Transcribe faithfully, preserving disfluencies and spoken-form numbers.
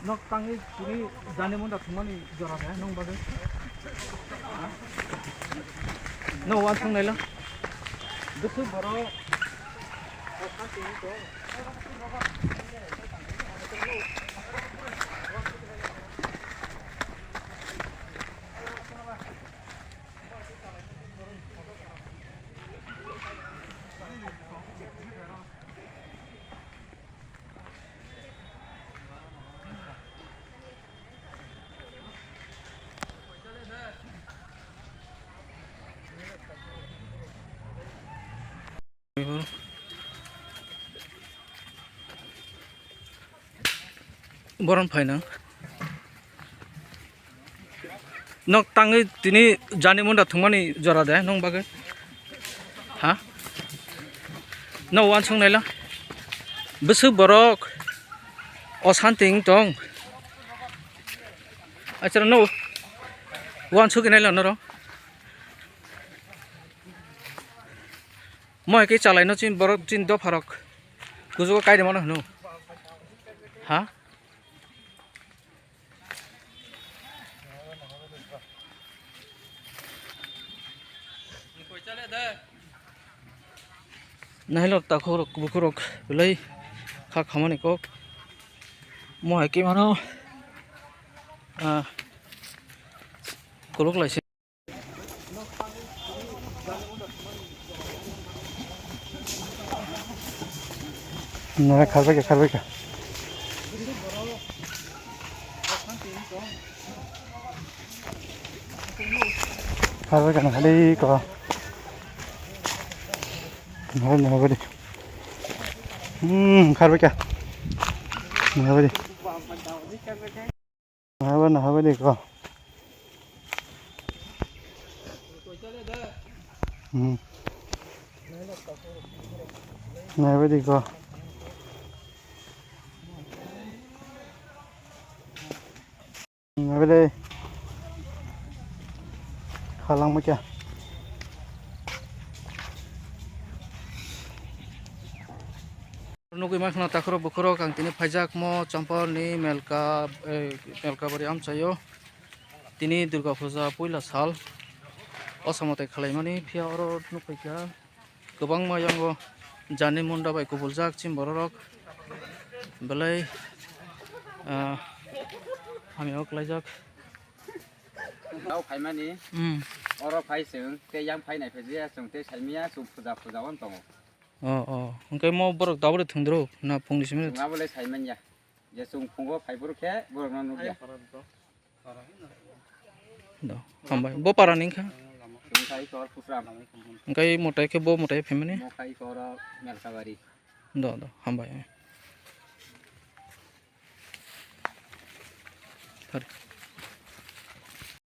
Nok tangwi tini jani munda thumani jora de nong bagwi. No uansuk naila. Bwswk borok. Boron phainang. Nok tangwi tini jani munda thwngmani jora de nong bagwi? Ha? No uansuk naila. Bwswk borok osanti wng tong. Achara no uansuk naila norok. Moi khe chalaino chini borok chini dopharok kuchugo kairwmano hwno. Ha? Nailok takhurok bukhurok belai kha khamani kok. Mo hai khe mano, ah, kolok laisi. Nara kharbaikha, kharbaikha. Kharbaikha nang hali ko. Nara nara bari. Hmm, kharbaikha. Nara bari. Nahaba, nahaba de ko. Hmm. Nahaba de ko. Nahaba de. Khalang ma kya. Nugui mankha takhurok bukhurok ang tini phaijak mo Champal ni Melka, eh, Melkabari amchaio. Tini Durga Puja puila sal. O samo tei khwlaimani phiya oro nukphaikha kwbangma yango jani munda bai kubuljak chini bororok. Belai, ah, hamya kwlaijak. Tao phaimani, hmm, oro phai chwng tei yang phai nai phai je chwng tei saimanya chwng puja puja on tongo. Oh, oh. Hwnkhe mo borok tabore thwngdruk na phungni simi? Chwng abo le saimanya. Je chwng phungo phai boro khe borok no nukya. Do, hambai. Bo para ni wngkha? Chwng khai kor Kusram. Hwnkhe motai khe bo motai phaimani? Mo khai kor Melkabari. Do, do, hambai. Thar.